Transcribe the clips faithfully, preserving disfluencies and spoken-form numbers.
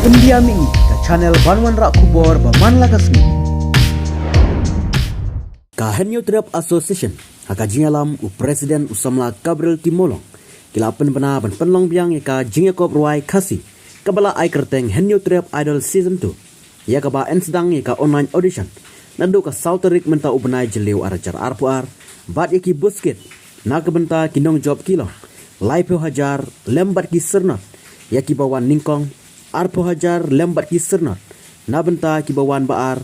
India Mini, ka channel ban wanrah khubor ba man la ka sngi. Ka Hynñiewtrep Association, ha ka jingïalam u President u samla Gabriel T Mawlong, ki la pynbna ban pynlong biang ïa ka jingïakop rwai Khasi, kaba la ai kyrteng Hynñiewtrep Idol Season two, ïa kaba yn sdang ïa ka online audition naduh ka saw tarik mynta u bnai Jylliew ar hajar arphew ar, bad ïa ki buskit na ka bynta ki nongjop ki long laiphew hajar lem bad ki syrnod ïa kiba wan nyngkong, arphew hajar lem bad ki syrnod na bynta kiba wan ba ar,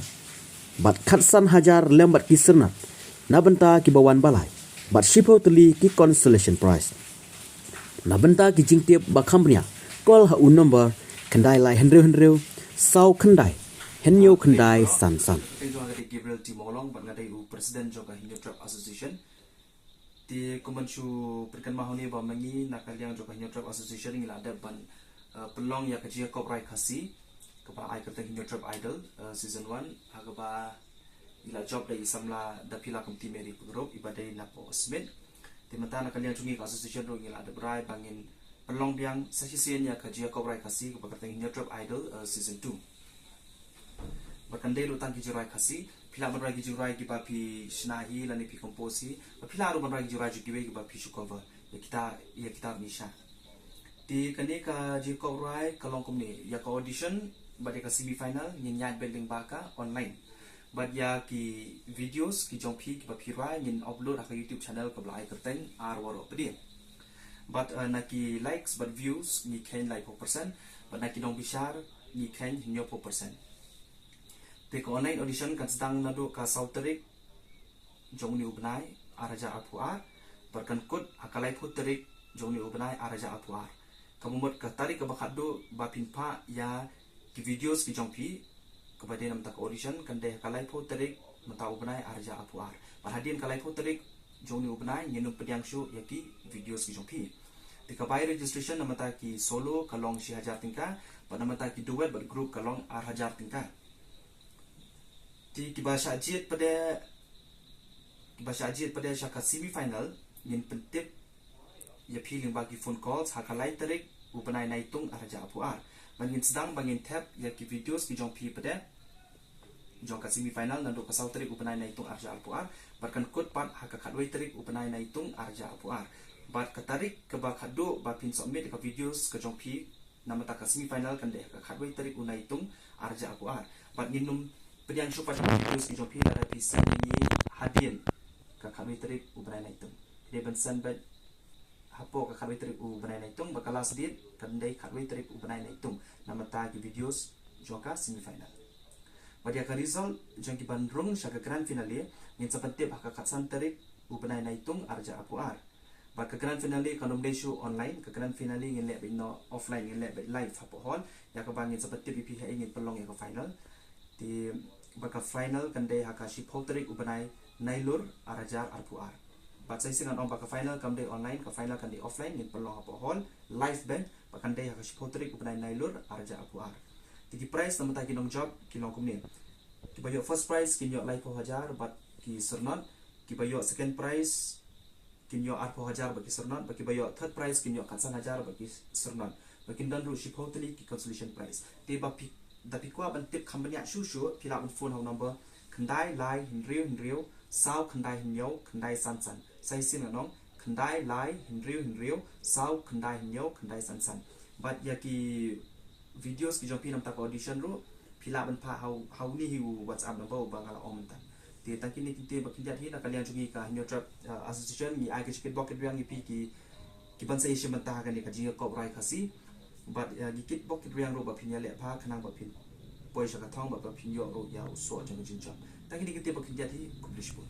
bad khatsan hajar lem bad ki syrnod na bynta kiba wan ba lai, bad shiphew tylli ki consolation prize. Na bynta ki jingtip ba kham bniah, call ha u number khyndai lai hynriew hynriew saw khyndai hynñiew khyndai san san. Kyrteng jong nga ka dei Gabriel T Mawlong bad nga dei u President jong ka Hynñiewtrep Association. Te kumban shu pynkynmaw hangne ba ma ngi na ka liang jong ka Hynñiewtrep Association ngi la dep ban, eh, pynlong ïa ka jingïakop rwai Khasi kaba ai kyrteng Hynñiewtrep Idol, eh, Season one, ha kaba i la jop da i samla Daphila Kymti Mary Pyngrope iba dei na Pohsmit. Te mynta na ka liang jong ngi ka association ruh ngi la dep rai ba ngin pynlong biang sa shisien ïa ka jingïakop rwai Khasi kaba kyrteng Hynñiewtrep Idol, eh, Season two. Bad kan dei ruh tang ki jingrwai Khasi, phi lah ban rwai ki jingrwai kiba phi shna hi lane phi compose hi, bad phi lah ruh ban rwai ki jingrwai jong kiwei kiba phi shu cover ïa kita, ïa kita ruh ngi shah. Te kane ka jingïakop rwai ka long kumne, ïa ka audition bad ïa ka semi final ngin ïaid beit lyngba ka online. Bad ïa ki videos ki jong phi kiba phi rwai ngin upload ha ka YouTube channel kaba la ai kyrteng Ar Waroh Pdie. Bad, eh, na ki likes bad views ngi kheiñ laiphew percent, bad na ki nongbishar ngi kheiñ hynñiewphew percent. Te ka online audition kan sdang naduh ka saw tarik jong une u bnai ar hajar arphew ar, bad kan kut ha ka laiphew tarik jong une u bnai ar hajar arphew ar. Kaba mut ka tarik kaba khatduh ba phin phah ïa ki videos ki jong phi kaba dei na mynta ka audition kan dei ha ka laiphew tarik mynta u bnai ar hajar arphew ar. Bad hadien ka laiphew tarik jong une u bnai ngin ym pdiang shuh ïa ki videos ki jong phi. Te ka bai registration na mynta ki solo ka long shi hajar tyngka, bad na mynta ki duet bad group ka long ar hajar tyngka. Te kiba shah jied pat de, kiba shah jied pat de sha ka semi final ngin pyntip ïa phi lyngba ki phone calls ha ka lai tarik u bnai Naitung ar hajar arphew ar. Bad ngin sdang ba ngin thep ïa ki videos ki jong phi pat de jong ka semi final naduh ka saw tarik u bnai Naitung ar hajar arphew ar, bad kan kut pat ha ka khatwei tarik u bnai Naitung ar hajar arphew ar. Bad ka tarik kaba khatduh ba phin submit ka videos ka jong phi na mynta ka semi final kan dei ha ka khatwei tarik u Naitung ar hajar arphew ar. Bad ngin ym pdiang shuh pat ïa ki videos ki jong phi lada phi send ïa ngi hadien ka khatwei tarik u bnai Naitung. Phi dei ban send beit hapoh ka khatwei tarik u bnai Naitung, bad ka last date kan dei khatwei tarik u bnai Naitung na mynta ki videos jong ka semi final. Bad ïa ka result jong ki ban rung sha ka grand finale ngin sa pyntip ha ka khatsan tarik u bnai Naitung ar hajar arphew ar. Bad ka grand finale kan ym dei shuh online, ka grand finale ngin leh beit noh offline, ngin leh beit live hapoh hall, ïa kaba ngin sa pyntip ïa phi haei ngin pynlong ïa ka final. Te bad ka final kan dei ha ka shiphew tarik u bnai Nailur ar hajar arphew ar. Bad sa shisien ngan ong ba ka final kam dei online, ka final kan dei offline, ngin pynlong hapoh hall live beit, bad kan dei ha ka shiphew tarik u bnai Nailur ar hajar arphew ar. Te ki prize na mynta ki nongjop ki long kumne. Kiba ïoh first prize kin ïoh laiphew hajar bad ki syrnod, kiba ïoh second prize kin ïoh arphew hajar bad ki syrnod, bad kiba ïoh third prize kin ïoh khatsan hajar bad ki syrnod. Bad kin don ruh shiphew tylli ki consolation prize. Te ba phi, da phi kwah ban tip kham bniah shuh shuh, phi lah ban phone ha u number khyndai lai hynriew hynriew saw khyndai hynñiew khyndai san san. Sa shisien ngan ong, khyndai lai hynriew hynriew saw khyndai hynñiew khyndai san san. Bad ïa ki videos ki jong phi na mynta ka audition ruh phi lah ban phah ha u, ha une hi u WhatsApp number uba nga la ong mynta. Te tang kine ki ktien ba khyndiat hi na ka liang jong ngi ka Hynñiewtrep, uh, Association ngi ai ka jingkitbok kitrwiang ïa phi ki, ki ban sa ïashim bynta ha kane ka jingïakop rwai Khasi. Bad, uh, ngi kitbok kitrwiang ruh ba phin ïaleh bha khnang ba phin poi sha ka thong bad ba phin ïoh ruh ïa u soh jong ka jingjop. Tang kine ki ktien ba khyndiat hi, khublei shibun.